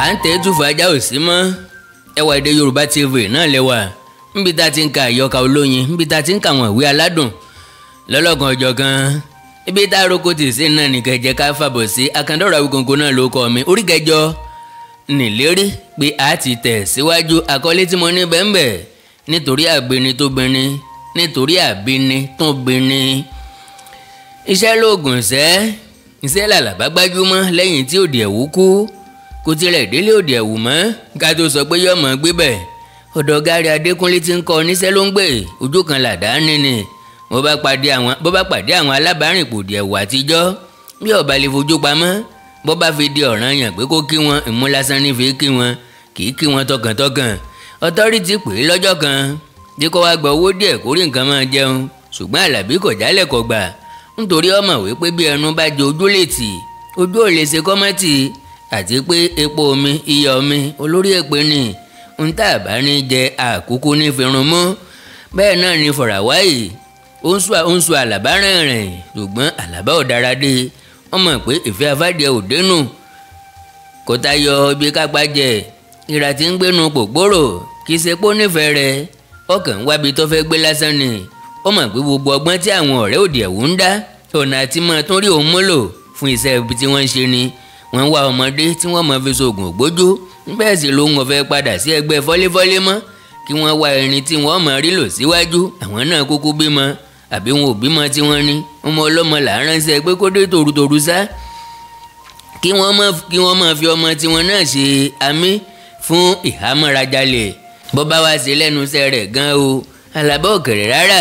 À ń tẹ́ túfọ̀ ajá ò sí mọ́. Ẹwà Èdè Yorùbá TV náà lẹ́wà níbi tá a ti ń ka àyọkà olóyin, níbi tá a ti ń ka àwọn ìwé aládùn lọ́lọ́kan ọjọ́ kan, ibi tá a roko tì sí náà ní kẹjẹ ká fàbọ̀ sí. Àkàndọ̀rọ̀ Awikonko náà ló kọ́ mi. Orí kẹjọ nílérí pé a ti tẹ̀ síwájú. Àkọlé tí mo ní bẹ́ẹ̀nbẹ́ẹ̀, nítorí àbíni tó bini, nítorí àbíni tó bini. Iṣẹ́ lóògùn ṣẹ́, iṣẹ́ làlàbá gbájúmọ́ lẹ́yìn tí òdì ẹ̀wù kú. Kò tilẹ̀ délé òdì ẹ̀wù mọ́ ká tó sọ pé yọ̀mọ̀ gbé bẹ̀. Ọ̀dọ̀ Gárí Adékúnlé tí ń kọ́ oníṣẹ́ ló ń gbé, ojú kan làdá níní. Bó bá pàdé àwọn alábàárìnpò òdì ẹ̀wù àtijọ́, bí ọba lè fojú pamọ́, bó bá fi di ọ̀ràn yàn pé kó kí wọn, ìmúlásán ní fi kí wọn, kì í kí wọn tọkàntọkàn. Ọtọ́rìtì pè é lọ́jọ́ kan tí kò wá gba owó díẹ̀ kó rí nǹkan máa jẹun, ṣùgbọ́n Àlàbí kò jálẹ̀ kò gbà, nítorí ọmọ wípé bí ẹnu bá jẹ ojú lè tì, ojú ò lè ṣe kọ́mọ́tì, àti pé epo omi iyọ̀ omi olórí èpè ni ń tà bá ní jẹ àkókò ní firun mọ́. Bẹ́ẹ̀ náà ni Fọ̀ràwáyì ó ń sọ Àlàbá rìnrìn, ṣùgbọ́n Àlàbá ò dára dé. Wọ́n mọ̀ pé ìfẹ́ afádìẹ ò dénú, kò tayọ ibi kápá jẹ. Ìrà tí ń gbénu pòpòrò kì í ṣe pé ó nífẹ̀ẹ́ rẹ̀, ọkàn ń wábi tó fẹ́ gbé lásán ni. Ó mọ̀ pé gbogbo ọgbọ́n tí àwọn ọ̀rẹ́ òdì ẹ̀wù ń dá, ọ̀nà àti máa tún rí òun múlò fún iṣẹ́ ibi tí wọ́n ń ṣe ni. Wọ́n ń wá ọmọdé tí wọ́n máa fi ṣoògùn ògbójú, bẹ́ẹ̀ sì lòun ò fẹ́ padà sí ẹgbẹ́ fọ́léfọ́lé mọ́, kí wọ́n wá irin tí wọ́n máa rí lò síwájú. Àwọn náà kúkú bímọ, àbí wọn ò bímọ tí wọ́n ní ọmọ ọlọ́mọ là ń ránṣẹ́ pé kó dé tòrutòru sá, kí wọ́n máa fi ọmọ tiwọn náà ṣe àmì fún ìhámọ́rajalè. Bó bá wá sí lẹ́nu iṣẹ́ rẹ̀ gan o, Àlàbá ò kéré rárá.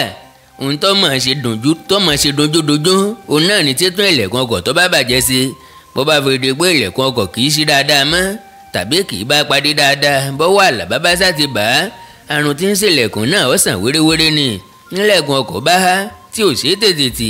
Ohun tó máa ṣe dojú òun náà ní títún ilẹ̀kùn ọkọ̀ tó bá bàjẹ́ sí. Bó bá fi di pé ilẹ̀kùn ọkọ̀ kì í ṣí dáadáa mọ́ tàbí kì í bá padì dáadáa, bọ́wọ́ Àlàbá bá sá ti bà á, àrùn tí ń ṣèlẹ̀kùn náà ó sàn wéréwéré ni. Nílẹ̀kùn ọkọ̀ bá há tí ò ṣe é tètè tì,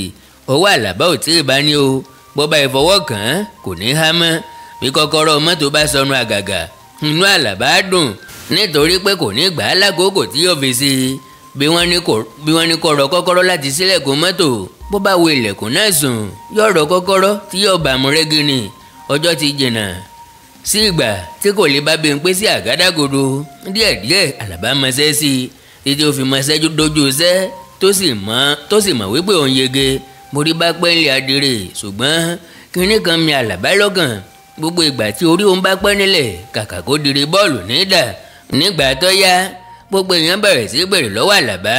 ọwọ́ Àlàbá ò tí ì bá ní o. Bó bá ìfọwọ́ kàn án kò ní há mọ́. Bí kọ́kọ́rọ́ mọ́tò bá sọnù àgàgà, inú Àlàbá dùn nítorí pé kò ní gbà á lákòókò tí yóò fi sí i. Bí wọ́n ní kó rọ kọ́kọ́rọ́ láti ṣílẹ̀kùn mọ́tò, bó bá wo ilẹ̀kùn náà sùn, yóò rọ kọ́kọ́rọ́ tí yóò bá mú rẹ́gí ni. Ọjọ́ ti jìnnà sí ìgbà tí kò lè bá Bímpé sí àgádágodo. Díẹ̀díẹ̀ Àlàbá mọṣẹ́ sí i títí ó fi mọṣẹ́ dojú iṣẹ́, tó sì mọ̀ wípé òun yege. Borí bá pẹ́ ńlẹ̀ adìrẹ, ṣùgbọ́n kinní kan mi Àlàbá lọ́kàn. Gbogbo ìgbà tí orí òun bá pẹ́ nílẹ̀, kàkà kó dire bọ́ọ̀lù nídà. Nígbà tó yá, gbogbo èèyàn bẹ̀rẹ̀ sí bèrè lọ́wọ́ Àlàbá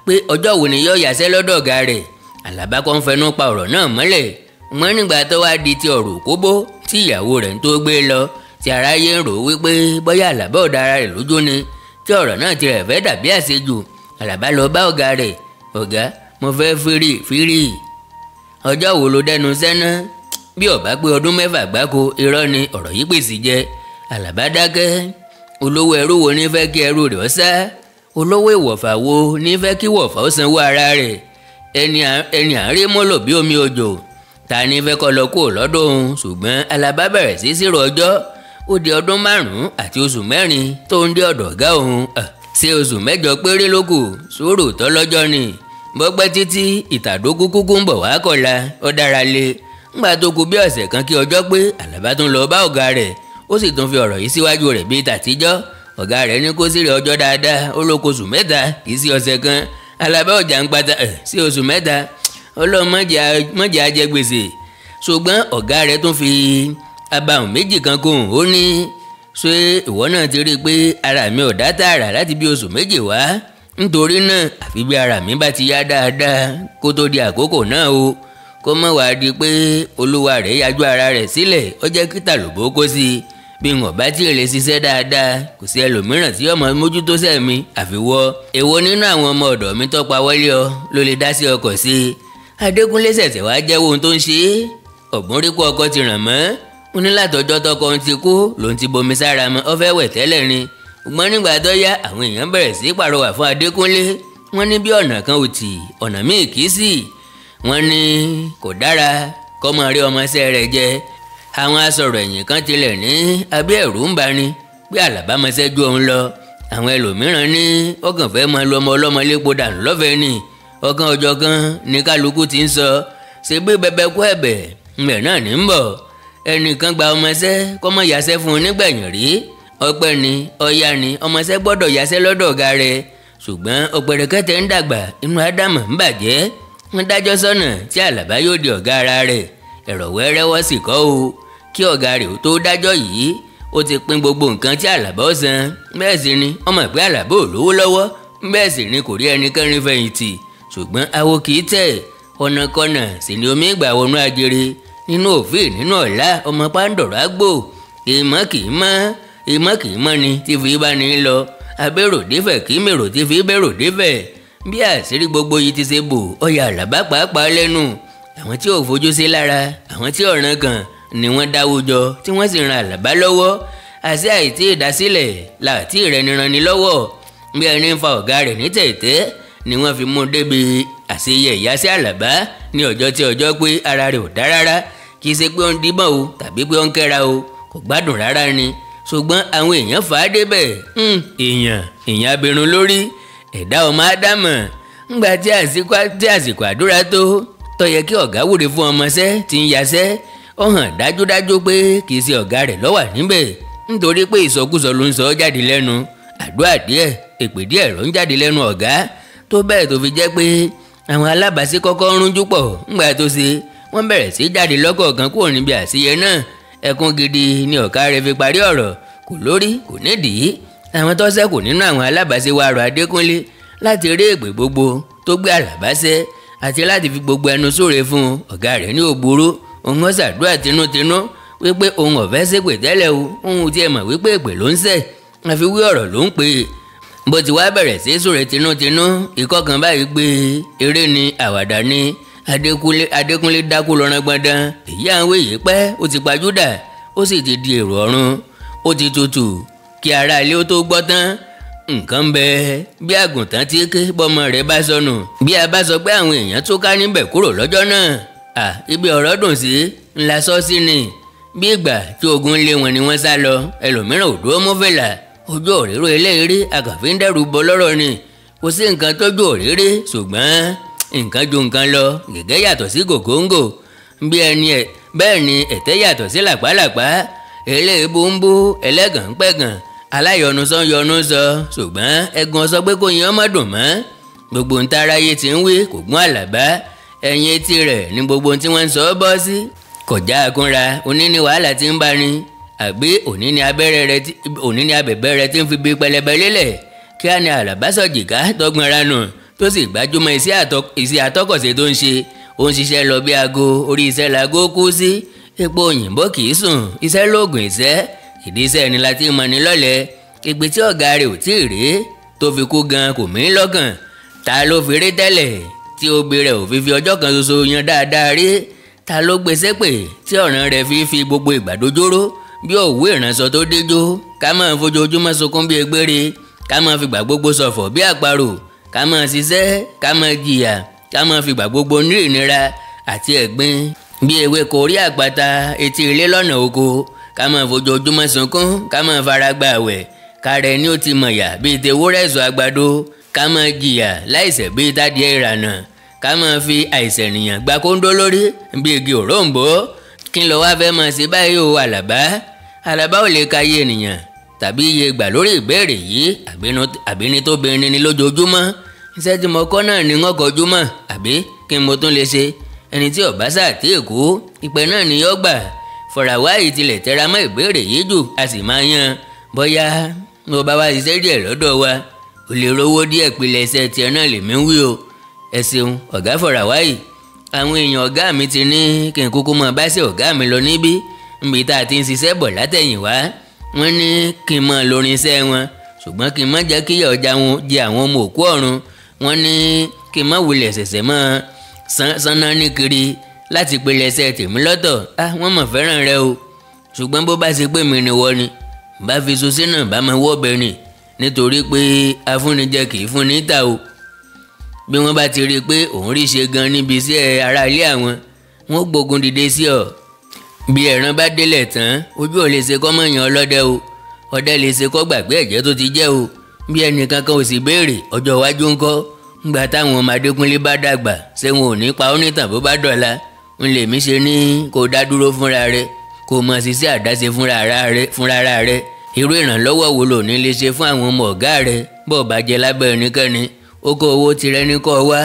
pé ọjọ́ wo ni yóò yàṣẹ́ lọ́dọ̀ ọ̀gá rẹ̀. Àlàbá kan fẹnu pa ọ̀rọ̀ náà mọ́lẹ̀. Wọ́n nígbà tó wá di ti ọ̀rọ̀ òkóbó tí ìyàwó rẹ̀ ń tó gbé lọ, tí aráyé ń rò wípé bóyá Àlàbá ò dára rẹ̀ lójú ni, tí ọ̀rọ̀ náà ti rẹ̀ fẹ́ dàbí àṣejù. Àlàbá lọ bá ọ̀gá rẹ̀. Ọ̀gá, mo fẹ́ fírì. Ọjọ́ wo ló dẹnu sẹ́ná? Bí ó bá pé ọdún 6 gbáko, irọ́ ni ọ̀rọ̀ yìí pèsè jẹ. Àlàbá dákẹ́. Olówó ẹrú wo ní fẹ́ kí ẹrú rẹ̀ ó sá? Olówó ìwọ̀fà wo ní fẹ́ kí ìwọ̀fà ó sanwó ara rẹ̀? Ẹni à ń rí mọ́lò bí omi òjò, ta ní fẹ́ kọ́ lọ kúrò lọ́dọ̀ òun? Ṣùgbọ́n Àlàbá bẹ̀rẹ̀ sí sírò ọjọ́. Ó di ọdún 5 àti oṣù 4 tó ń dé ọ̀dọ̀ ọ̀gá òun. Ṣé oṣù 8 péré ló kù? Sùúrù tọ́lọ́jọ́ ni. Bọ́pẹ́ títí ìtàdógún kúkú ń bọ̀ wá kọ̀la, ó dára lé. Ńgbà tó kù bí ọ̀sẹ̀ kan kí ọjọ́ pé, Àlàbá tún lọ bá ọ̀gá rẹ̀. Ó sì tún fi ọ̀rọ̀ yìí síwájú rẹ̀ bíi tàtijọ́. Ọ̀gá rẹ̀ ní kó sírí ọjọ́ dáadáa, ó ló kó oṣù 3 kì í sí ọ̀sẹ̀ kan. Àlàbá ọjà ń pata sí oṣù 3, Ọlọ́run má jẹ́ á jẹ gbèsè. Ṣùgbọ́n ọ̀gá rẹ̀ tún fi abahùn méjì kan kún. Ó ní, ṣé ìwọ náà ti rí i pé ara mi ò dá tààrà láti bí oṣù 2 wá? Nítorí náà àfi bí ara mi bá ti yá dáadáa kó tó di àkókò náà o, kó má wàá di pé olúwa rẹ̀ yájú ara rẹ̀ sílẹ̀, ó jẹ́ kí tàlùbọ́ kó sí i. Bí wọn bá tí ì lè ṣiṣẹ́ dáadáa, kò sí ẹlòmíràn tí ọmọ mójútó sẹ́ mi àfiwọ́. Èwo nínú àwọn ọmọ ọ̀dọ̀ mi tó pa wọlé ọ ló lè dá sí ọkọ̀ sí i? Adékúnlé ṣẹ̀ṣẹ̀ wá jẹ́wọ́ ohun tó ń ṣe é. Ọ̀gbọ́n rí kó ọkọ ti ràn mọ́. Ó ní látọjọ́ tọkọ ń ti kú lòun ti bomi sára mọ́, ó fẹ́ wẹ̀ tẹ́lẹ̀ ni. Ṣùgbọ́n nígbà tó yá, àwọn èèyàn bẹ̀rẹ̀ sí pàrọwà fún Adékúnlé. Wọ́n ní bí ọ̀nà kan ò tì, ọ̀nà míì kì í sì. Wọ́n ní kò dára kó máa rí ọmọọṣẹ́ rẹ̀ jẹ. Àwọn asọ̀rọ̀ ẹ̀yìn kan tilẹ̀ ní abẹ́ ẹ̀rù ń bani pé Àlàbá mọṣẹ́ ju òun lọ. Àwọn ẹlòmíràn ní ó kàn fẹ́ máa lu ọmọ ọlọ́mọ lépo dànù lọ́fẹ̀ẹ́ ni. Ọ̀kan ọjọ́ kan ní kálukú ti ń sọ ṣe bí bẹbẹ kú ẹ̀bẹ̀ ńbẹ̀ náà ní ń bọ̀. Ẹnìkan gba ọmọọṣẹ́ kọ́mọ yàṣẹ́ fún un nígbẹ̀yìn rí. Ọpẹ́ ni ọ̀yá ni ọmọọṣẹ́ gbọ́dọ̀ yàṣẹ́ lọ́dọ̀ ọ̀gá rẹ̀. Ṣùgbọ́n ọ̀pẹ̀rẹ̀kẹ́tẹ̀ ń dàgbà, inú Ádámù ń bàjẹ́. Wọ́n dájọ́ sọ́nà tí Àlàbá yóò di ọ̀gá ara rẹ̀. Ẹ̀rọ̀ wẹ́rẹ́wọ́ sì kọ́ o. Kí ọ̀gá rẹ̀ ó tó dájọ́ yìí, ó ti pín gbogbo nǹkan tí Àlàbá ó san. Bẹ́ẹ̀ sì ni ọmọ ìpín Àlàbá ò lówó lọ́wọ́, bẹ́ẹ̀ sì ni kò rí ẹnikẹ́ni fẹ̀yìntì. Ṣùgbọ́n awo kì í tẹ̀, ọ̀nàkọnà sì ni omi ìgbà wọnú ajere. Nínú òfin nínú ọ̀la ọmọ pàǹdọ̀rọ̀ àgbò. Ìmọ̀ kì í mọ́, ìmọ̀ kì í mọ́ ni tí fi bá ní lọ. Abẹ́rò dífẹ̀ kí mèrò tí fi bẹ́rò dífẹ̀. Bí àṣírí gbogbo yìí ti ṣe bò, ọyà Àlàbá pàápàá lẹ́nu. Àwọn tí ò fojú sí lára, àwọn tí ọ̀ràn kan ni wọ́n dáwọ́ jọ tí wọ́n sì ran Àlàbá lọ́wọ́. Àṣé àìtí ìdásílẹ̀ làtí ìrẹniranni lọ́wọ́. Bí ẹni ń fa ọ̀gá rẹ̀ ní tẹ̀tẹ́ ni wọ́n fi mú un débi àṣeyẹ ìyáṣẹ́ Àlàbá ní ọjọ́ tí ọjọ́ pé ara rẹ̀ ò dá rárá. Kì í ṣe pé ó ń díbọ̀n o tàbí pé ó ń kẹ́ra o, kò gbádùn rárá ni. Ṣùgbọ́n àwọn èèyàn fà á débẹ̀. Èèyàn abirùn lórí ẹ̀dá ọmọ Ádámọ̀. Ńgbà tí àsìkò àdúrà tó yẹ kí ọ̀gá wúre fún ọmọọṣẹ́ tí ń yaṣẹ́, ó hàn dájúdájú pé kì í ṣe ọ̀gá rẹ̀ ló wà níbẹ̀. Nítorí pé ìsọkúsọ ló ń sọ jáde lẹ́nu, àdúrà díẹ̀, èpè díẹ̀ ló ń jáde lẹ́nu ọ̀gá. Tó bẹ́ẹ̀ tó fi jẹ́ pé àwọn alábàásí kọ́kọ́ ń rúnjú pọ̀. Ńgbà tó ṣe wọ́n bẹ̀rẹ̀ sí jáde lọ́kọ̀ọ̀kan kúrò níbi àṣeyẹ náà. Ẹkún gidi ni ọ̀gá rẹ̀ fi parí ọ̀rọ̀, kò lórí kò nídìí. Àwọn tó ṣẹ́kù nínú àwọn alábàásí wa rọ̀ Adékúnlé láti rí èpè gbogbo tó gbé Àlàbá ṣẹ́ àti láti fi gbogbo ẹnu súre fún ọ̀gá rẹ̀ ní ògbóró. Òun ó ṣàdúrà tinútinú wípé òun ò fẹ́ ṣépè tẹ́lẹ̀ o, òun tiẹ̀ mọ̀ wípé èpè ló ń ṣẹ̀, àfi wí ọ̀rọ̀ ló ń pè é. Bó ti wá bẹ̀rẹ̀ sí súre tinútinú, ikọ́ kan báyìí pé eré ni àwàdà ni. Adékúnlé dákú lọ́rán gbọ̀ndàn. Èyí à ń wé yìí pẹ́, ó ti pajúdà, ó sì ti di èrò ọ̀run, ó ti tutù kí ará ilé ó tó gbọ́ tán. Nǹkan ń bẹ bí àgùntàn tí ké bọ́mọ rẹ̀ bá sọnù. Bí a bá sọ pé àwọn èèyàn tó ká níbẹ̀ kúrò lọ́jọ́ náà, ibi ọ̀rọ̀ dùn sí ńlá sọ sí ni. Bí ìgbà tí ogun lé wọn ni wọ́n sá lọ, ẹlòmíràn ò dúró mú fìlà. Ojú òréró eléyìí àkànfin ń dẹ́rù bọ lọ́rọ̀ ni. Kò sí nǹkan tójú òréré, ṣùgbọ́n nǹkan ju nǹkan lọ. Gẹ̀gẹ́ yàtọ̀ sí gògóńgò, bẹ́ẹ̀ ni ẹ̀tẹ́ yàtọ̀ sí làpálàpá. Eléèbó ń bú, ẹlẹ́gàn ń pẹ̀gàn, aláyọnusọ yọnu sọ, ṣùgbọ́n ẹ̀gàn sọ pé kò yan ọmọ dùn mọ́. Gbogbo ń taráyé ti ń wí kò gún Àlàbá. Ẹ̀yìn etí rẹ̀ ni gbogbo tí wọ́n ń sọ bọ́ sí. Kọjá àkúnra, òní ni wàhálà ti ń bá ni, àbí òní ni abẹ̀bẹ̀ rẹ̀ ti ń fi bí pẹlẹbẹ lélẹ̀. Kí á ní Àlàbá sọ̀jìká tọgbọ́n ra nù tó sì gbájúmọ́ iṣẹ́ àtọkọ̀ṣe tó ń ṣe. Ó ń ṣiṣẹ́ lọ bí aago, orí iṣẹ́ laago kú sí. Epo òyìnbó kì í sùn, iṣẹ́ lóògùn iṣẹ́. Ìdí iṣẹ́ ni láti mọ̀ ní lọ́lẹ̀. Ìpè tí ọ̀gá rẹ̀ ò tí ì rí tó fi kú gan kò mí lọ́kàn. Ta ló fi rí tẹ́lẹ̀ tí obì rẹ̀ ò fi fi ọjọ́ kan ṣoṣo yan dáadáa rí? Ta ló gbé sépè tí ọ̀ràn rẹ̀ fi fi gbogbo ìgbà dojúró bí òwú ìránṣọ tó déjó? Ká máa fojoojúmọ́ sunkún bí egbére, ká máa fìgbà gbogbo ṣọ̀fọ̀ bí àparò, ká máa ṣiṣẹ́, ká máa jìyà, ká máa fìgbà gbogbo ní ìnira àti ẹ̀gbin bí ewéko orí àpáta etí ilé lọ́nà oko, ká máa fojoojúmọ́ sunkún, ká máa fara gba àwẹ̀, ká rẹ̀ ní ó ti mọ̀yà bíi tewúrẹ́ ẹ̀sọ́ àgbàdo, ká máa jìyà láìṣẹ̀ bíi tádìẹ ìrànà, ká máa fi àìṣẹ̀ nìyàn gba kóńdó lórí bíi igi òróǹbó. Kí n lọ wá fẹ́ máa ṣe báyìí o Àlàbá? Àlàbá ò lè ka iye ènìyàn tàbí iye ìgbà lórí ìbéèrè yìí, àbíní tó bìnrin ni lójoojúmọ́. Iṣẹ́ tí mo kọ́ náà ni wọ́n kọjú mọ́, àbí kí n mo tún lè ṣe? Ẹni tí ọ̀bá sáà tí èkó ìpè náà ni yó gbà. Fọ̀ràwáyé tilẹ̀ tẹra mọ́ ìbéèrè yìí jù, a sì máa yan bóyá mo bá wá ṣiṣẹ́ díẹ̀ lọ́dọ̀ wa, ò lè rówó díẹ̀ pilẹ̀ iṣẹ́ tiẹ̀ náà lèmi ń wí o. Ẹ ṣeun ọ̀gá Fọ̀ràwáyé. Àwọn èèyàn ọ̀gá mi ti ní kí n kúkú mọ bá sí ọ̀gá mi lọ níbí níbi tá a ti ń ṣiṣẹ́ bọ̀ látẹ̀yìnwá. Wọ́n ní kí n mọ lórin iṣẹ́ wọn, ṣùgbọ́n kí n má jẹ́ kí ọjà wọn jẹ àwọn ọmọ òkú ọ̀run. Wọ́n ní kí n má wulẹ̀ ṣẹ̀ṣẹ̀ mọ́ sanná ní kiri láti pilẹ̀ iṣẹ́ tèmi lọ́tọ̀. Wọ́n mọ̀ fẹ́ràn rẹ o, ṣùgbọ́n bó bá ṣe pé mi ni wọ́n ni bá fi so sínú bá máa wọ́ ọbẹ̀ ni, nítorí pé afúnijẹ kì í fúnni ta o. Bí wọ́n bá ti rí i pé òun rí ṣe gan níbi iṣẹ́ ará ilé àwọn, wọ́n gbógun dìde sí ọ. Bí ẹran bá délẹ̀ tán, ojú ò lè ṣe kọ́ mọ̀yàn ọlọ́dẹ o, ọdẹ lè ṣe kọ́ gbàgbé ẹ̀jẹ̀ tó ti jẹ́ o. Bí ẹnìkan kan ò sì béèrè ọjọ́ iwájú ńkọ́, ńgbà táwọn ọmọ Adékúnlé bá dàgbà, ṣé wọn ò ní pa ọ́ nítàn bó bá dọ̀la? Ń lèmi ṣe ní kó dá dúró fúnra rẹ̀. Kó mọ̀ ṣiṣẹ́ àdáṣe fúnra ara rẹ̀. Irú ìrànlọ́wọ́ wo lò ní lè ṣe fún àwọn ọmọ ọ̀gá rẹ̀ bó bá jẹ lábẹ́ ẹnikẹ́ni? Ó kó owó tirẹ̀ ní kọ́ wá,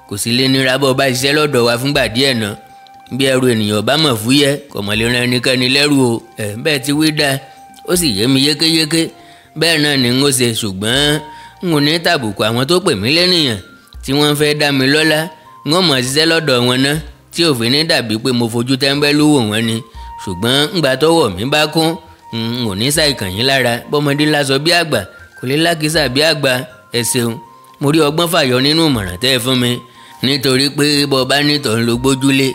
kò sì lè nira bó bá ṣiṣẹ́ lọ́dọ̀ wa fúngbà díẹ̀ náà. Bí ẹrù ènìyàn bá mọ̀ fúyẹ́, kò mọ̀ lè ran ẹnikẹ́ni lẹ́rù o. Ẹ̀ bẹ́ẹ̀ ti wí dáa, ó sì yé mi yékéyéké. Bẹ́ẹ̀ náà ni n ó ṣe, ṣùgbọ́n n ò ní tàbùkù àwọn tó pè mí lẹ́nìyàn tí wọ́n fẹ́ dá mi lọ́lá. N ó mọ̀ ṣiṣẹ́ lọ́dọ̀ wọn ná, tí òfin ní dàbí pé mo fojú tẹ́ńbẹ́lú wò wọ́n ni. Ṣùgbọ́n ńgbà tọ́wọ́ mi bá kún, n ò ní ṣàìkàn yín lára. Bọ́mọdé lásọ bí àgbà, kò lè lákìsà bí àgbà. Ẹ ṣeun, mo rí ọgbọ́n fàyọ nínú ìmọ̀ràn tẹ́ ẹ fún mi. Nítorí pé bọ́ bá nítọ̀ ń lo gbójúlé,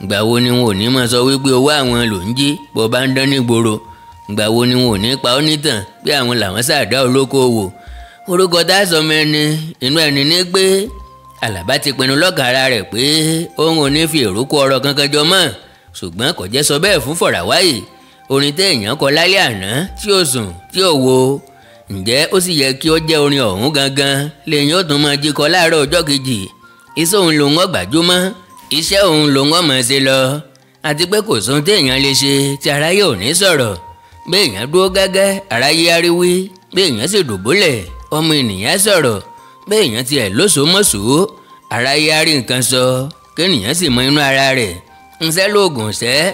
ìgbà wo ni wọn ò ní máa sọ wípé owó àwọn ló ń jí bọ́ bá ń dán nígboro? Ìgbà wo ni wọn ò ní pa ọ́ nítàn pé àwọn làwọn ṣàdá olókoòwò? Orúkọ tá a sọ mẹ́ni inú ẹni ní pé Àlàbá ti pinnu lọ́kàn ara rẹ̀ pé òun ò ní fi èrò kó ọ̀rọ̀ kankan jọ mọ́, ṣùgbọ́n kò jẹ́ sọ bẹ́ẹ̀ fún Fọ̀ràwáyé. Orin téèyàn kọ lálẹ́ àná tí ò sùn tí ò wo, ǹjẹ́ ó sì yẹ kí ó jẹ́ orin ọ̀hún gangan lèyìn ó tún máa jí kọ láàárọ̀ ọjọ́ kejì? Iṣẹ́ òun lòun ó gbàjúmọ́, iṣẹ́ òun lòun ó máa ṣe lọ, àti pé kò sóhun téèyàn lè ṣe tí aráyé ò ní sọ̀rọ̀. Béèyàn dúró gẹ́gẹ́, aráyé aríwí. Béèyàn sì dùbúlẹ̀, ọmọ ènìyàn sọ̀rọ̀. Béèyàn tiẹ̀ lóṣòmọ́ṣò, aráyé arí nǹkan sọ, kéèyàn sì mọ inú ara rẹ̀. Ńṣẹ́ lóògùn ṣẹ́,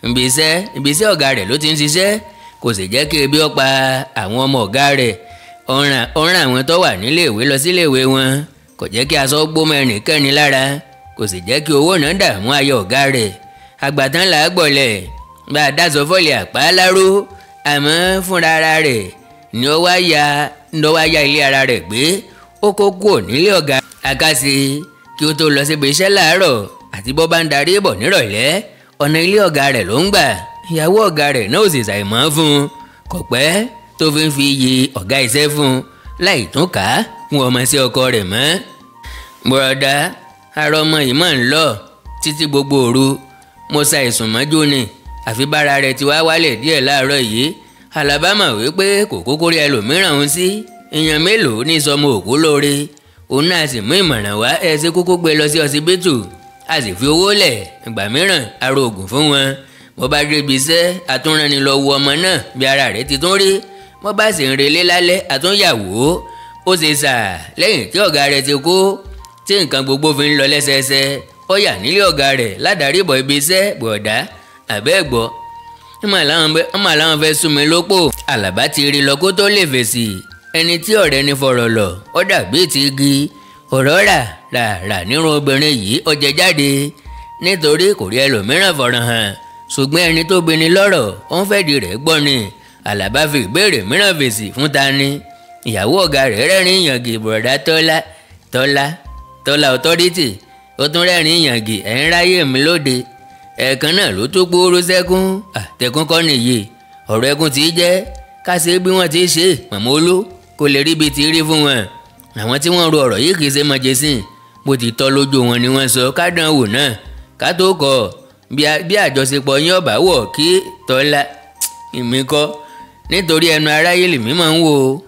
ibi iṣẹ́ ọ̀gá rẹ̀ ló ti ń ṣiṣẹ́, kò sì jẹ́ kí ebi ó pa àwọn ọmọ ọ̀gá rẹ̀. Ó rán àwọn tó wà níléèwé lọ síléèwé wọn, kò jẹ́ kí aṣọ gbómọ ẹnìkẹ́ni lára, kò sì jẹ́ kí owó náà dààmú ayé ọ̀gá rẹ̀. Àgbàtàn là á gbọ̀lẹ̀ bá a dáṣọ fọ́lẹ̀ àpá láró, àmọ́ fúnra ara rẹ̀ ni ó wá ya ilé ara rẹ̀ gbé. Ó kó kúò nílé ọ̀gá àkàsì kí ó tó lọ síbi iṣẹ́ láàárọ̀, àti bó bá ń darí bọ̀ nírọ̀lẹ́, ọ̀nà ilé ọ̀gá rẹ̀ ló ń gbà. Ìyàwó ọ̀gá rẹ̀ náà ò sì ṣàìmọ̀ fún un. Kò pẹ́ tó fi ń fi iye ọ̀gá iṣẹ́ fún un láì tún ká fún ọmọ sí ọkọ rẹ̀ mọ́. Bùrọ̀dá, ara ọmọ yìí máa ń lọ títí gbogbo òru. Mo ṣàìsùn mọ́jú ni, àfi bára rẹ̀ ti wá wálẹ̀ díẹ̀ láàárọ̀ yìí. Àlàbá mọ̀ wípé kò kúkú rí ẹlòmíràn ń sí. Èèyàn mélòó ní sọmọ òkú lóore? Òun náà sì mú ìmọ̀ràn wá, ẹ ṣe kúkú gbé lọ sí ọsibítù, a sì fi owó lẹ̀. Ìgbà mìíràn aró oògùn fún wọn. Bó bá débi iṣẹ́, àtúnránni lọ wo ọmọ náà bí ara rẹ̀ ti tún rí. Bó bá sì ń relé lálẹ́, àtúnyàwó. Ó ṣe sà lẹ́yìn tí ọ̀gá rẹ̀ ti kú, tí nǹkan gbogbo fi ń lọ lẹ́sẹẹsẹ. Ó yà nílé ọ̀gá rẹ̀ ládàrí bọ̀ ibi iṣẹ́. Bọ̀dá àbẹ́ẹ̀gbọ́, ọmọ làwọn fẹ́ sún mi lópò. Àlàbá ti rí lọ kó tó lè fèsì. Ẹni tí ọ̀rẹ́ ní fọ̀rọ̀ lọ, ó dàbí ti igi. Ọ̀rọ̀ rà rà rà nírun obìnrin yìí ó jẹ jáde, nítorí kò rí ẹlòmíràn fọ̀rọ̀ hàn. Ṣùgbọ́n ẹni tó bini lọ́rọ̀, ó ń fẹ́ẹ́ di rẹ̀ gbọ́ ni. Àlàbá fi ìbéèrè mìíràn fèsì fún ta ni. Ìyàwó ọ̀gá rẹ̀ rẹ́rìn yàngì. Bọ̀dá Tọ́lá, Tọ́lá, Tọ́lá authority, ó tún rẹ́rìn yàngì. Ẹ̀ ń ráyè mi lóde. Ẹ̀ẹ̀kan náà ló tó gbóòrò sẹ́kún. Àtẹ̀kún kọ́ nìyí, ọ̀rọ̀ ẹkún tí í jẹ́ ká ṣe bí wọ́n ti ṣe. Màmá Olú kò lè rí ibi tí rí fún wọn. Àwọn tí wọ́n ro ọ̀rọ̀ yìí kì í ṣe mọ̀jẹ̀sìn, bó ti tọ́ lójú wọn ni wọ́n sọ. Ká dán wò náà ká tó kọ̀ bí àjọṣepọ̀ yín ọ̀bà wọ̀ kí Tọ́lá èmi kọ́, nítorí ẹnu aráyé lèmi máa ń wò ó,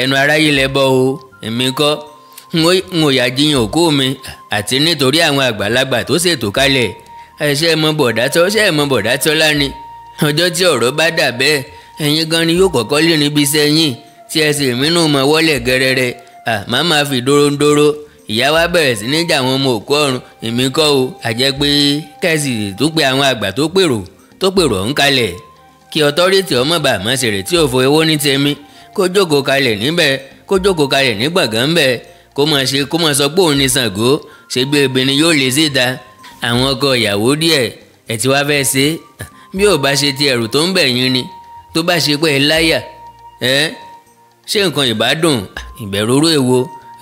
ẹnu aráyé lẹ bọ́ o, èmi kọ́. N ò yà jiyàn òkú mi, àti nítorí àwọn àgbàlagbà tó ṣètò kalẹ̀. Ẹṣẹ́ mọ bọ̀dá tọ́, ṣẹ́ mọ bọ̀dá Tọ́lá ni. Ọjọ́ tí ọ̀rọ̀ bá dà bẹ́ẹ̀, ẹ̀yin gan ni yóò kọ́kọ́ lé níbi iṣẹ́ yín tí ẹ sì mínú mọ́ wọlé gẹ́rẹ́rẹ́. Àmọ́ máa fi dóróńdóró ìyá wa bẹ̀rẹ̀ sí ní jà àwọn ọmọ òkú ọ̀run. Èmi kọ́ o, àjẹ́ pé kẹ́sì tó pe àwọn àgbà tó pèrò ọ̀hún kalẹ̀, kí authority ọmọ bá má ṣèrè tí òfò owó ní tèmi. Kó jókòó kalẹ̀ níbẹ̀, kó jókòó kalẹ̀ ní gbọ̀ngàn ńbẹ̀, kó máa ṣe, kó máa sọ pé òun ní Ṣàngó ṣe gbé obìnrin yóò lè síta. Àwọn ọkọ ìyàwó díẹ̀ ẹ̀ tí wàá fẹ́ ṣe bí ò bá ṣe ti ẹ̀rù tó ń bẹ̀ yín ni, tó bá ṣe pé ẹ láyà ẹ ṣé nǹkan ìbádùn ìbẹ̀rù oró èwo.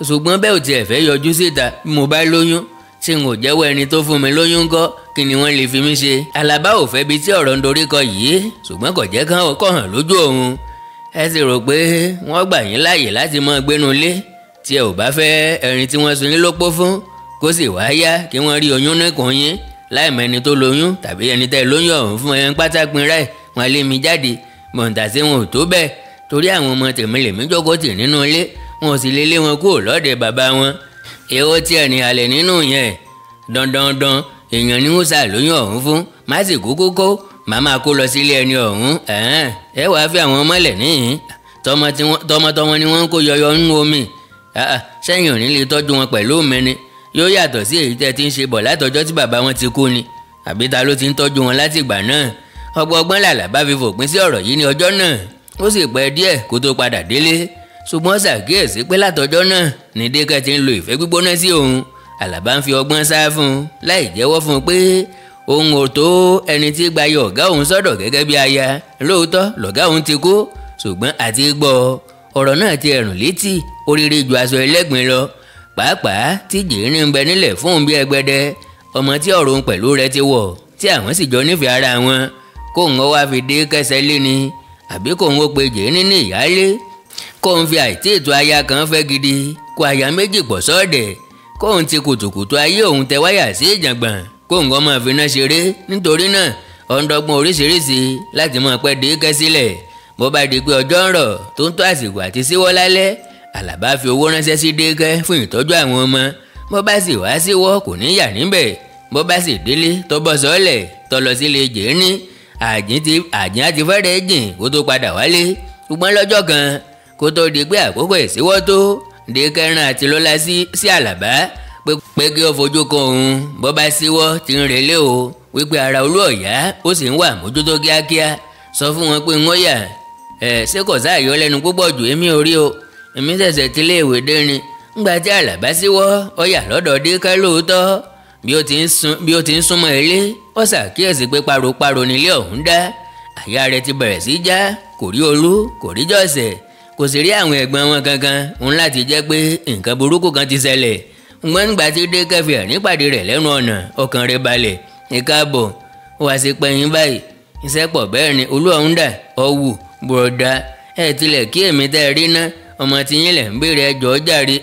Ṣùgbọ́n bẹ́ẹ̀ ò tiẹ̀ fẹ́ yọjú síta, bí mo bá lóyún tí n ò jẹ́wọ́ ẹni tó fún mi lóyún ńkọ́? Kí ni wọ́n lè fi mí ṣe? Àlàbá ò fẹ́ bi tí ọ̀rọ̀ ń dorí kọ yìí, ṣùgbọ́n kò jẹ́ kán kọ́ hàn lójú òun. Ẹ sì rò pé wọ́n gbà yín láàyè láti máa gbénu ilé tí ẹ ò bá fẹ́ ẹni tí wọ́n sun yín lópó fún, kó sì wá yá kí wọ́n rí oyún níkùn yín láì mọ ẹni tó lóyún tàbí ẹni tẹ́ lóyún ọ̀hún fún ẹ pátápin rẹ̀? Wọ́n lé mi jáde bọ̀ǹtà sí wọn ò tó bẹ́ẹ̀, torí àwọn ọmọ tèmi lèmi jókòó tì nínú ilé, wọn ò sì lè lé wọn kúrò lọ́dẹ bàbá wọn. Èwo tí ẹ̀ ní alẹ́ nínú yẹn dandandan, èèyàn ni wọ́n ṣàlóyún ọ̀hún fún, má sì kúkú kó. Màmá kó lọ sílé ẹni ọ̀hún. Ẹ wàá fi àwọn mọ́lẹ̀ níhìn, tọmọtọmọ ni wọ́n ń kó yọyọ nínú omi. Sẹ́yìn ò ní lè tọ́jú wọn pẹ̀lú mi ni? Yóò yàtọ̀ sí èyí tẹ́ ti ń ṣe bọ̀ látọjọ́ tí bàbá wọn ti kú ni, àbí ta ló ti ń tọ́jú wọn láti ìgbà náà? Ọgbọ́n làlàbá fi fòpin sí ọ̀rọ̀ yìí ní ọjọ́ náà. Ó sì pẹ́ díẹ̀ kó tó padà délé, ṣùgbọ́n ṣàkíyèsí pé látọjọ́ náà ní Dékẹ́ ti ń lo ìfẹ́ gbígbóná sí òun. Àlàbá ń fi ọgbọ́n sá fún un láì jẹ́wọ́ fún un pé òun ò tó ẹni tí gbayọ ọ̀gá òun sọ́dọ̀ gẹ́gẹ́ bí aya. Lóòótọ́ lọ̀gá òun ti kú, ṣùgbọ́n àti gbọ́ ọ̀rọ̀ náà ti ẹ̀rùn létí oríire ju aṣọ ẹlẹ́gbin lọ, pàápàá tí jìnrìn ń bẹ nílẹ̀ fún un bí ẹgbẹ́dẹ ọmọ tí ọ̀rọ̀ òun pẹ̀lú rẹ̀ ti wọ̀ tí àwọn sì jọ nífẹ̀ẹ́ ara wọn. Kóun ó wá fi dé kẹsẹ̀ lé ni, àbí kóun ó pe jìnrìn ní ìyáálé, kóun fi àìtí ètò aya kan fẹ́ gidi kó aya méjì pọ̀ sọ́ọ̀dẹ̀, kóun ti kùtùkùtù ayé òun tẹ wáyà sí ìjàngbọ̀n, kóun kọ́ máa fi iná ṣeré. Nítorí náà ó ń dọ́gbọ́n oríṣiríṣi láti máa pẹ́ Dékẹ́ sílẹ̀. Bó bá di pé ọjọ́ ń rọ̀ tó ń tó àsìkò àti síwọ́ lálẹ́, Àlàbá fi owó ránṣẹ́ sí Dékẹ́ fún ìtọ́jú àwọn ọmọ. Bó bá sì wá síwọ́ kò ní yà níbẹ̀. Bó bá sì délé tó bọ́ sọ́ọ̀lẹ̀ tó lọ sílé jẹ́ẹ́ní, àjìn àti fẹ́rẹ̀ jìn kó tó padà wálé. Ṣùgbọ́n lọ́jọ́ kan kó tó di pé àkókò ìsíwọ́ tó, Dékẹ́ rán Àtilọ́lá sí Àlàbá pé kí ó fojú kan òun bó bá síwọ́ ti ń relé o, wípé ara Olú ọ̀yá ó sì ń wà mójútó kíákíá. Sọ fún wọn pé wọ́n yà ẹ̀ ṣé kò sáàyọ lẹ́nu púpọ̀ jù, èmi ò rí o, èmi ṣẹ̀ṣẹ̀ tilé ìwé dé ni. Ńgbà tí Àlàbá síwọ́ ó yà lọ́dọ̀ Dékẹ́ lóòótọ́. Bí ó ti ń súnmọ́ ilé, ó ṣàkíyèsí pé paropáro nílé ọ̀hún dá. Àyà rẹ̀ ti bẹ̀rẹ̀ sí já, kò rí Olú, kò rí Jọ̀sẹ̀, kò sì rí àwọn ẹ̀gbọ́n wọn kankan. Òun láti jẹ́ pé nǹkan burúkú kan ti ṣẹlẹ̀. Ǹgbọ́n nígbà tí Dékẹ́ fi ẹ̀rín pàdé rẹ̀ lẹ́nu ọ̀nà, ọkàn rẹ̀ balẹ̀. Ìkáàbọ̀ wá sí pẹ́yìn báyìí, iṣẹ́ pọ̀ bẹ́ẹ̀ ni. Olú ọ̀hún dà, ọ̀wù bùrọ̀dá, ẹ̀ tilẹ̀ kí èmi tẹ́ ẹ rí ná, ọmọ tí yín lẹ̀ ń béèrè ẹjọ́ jàre.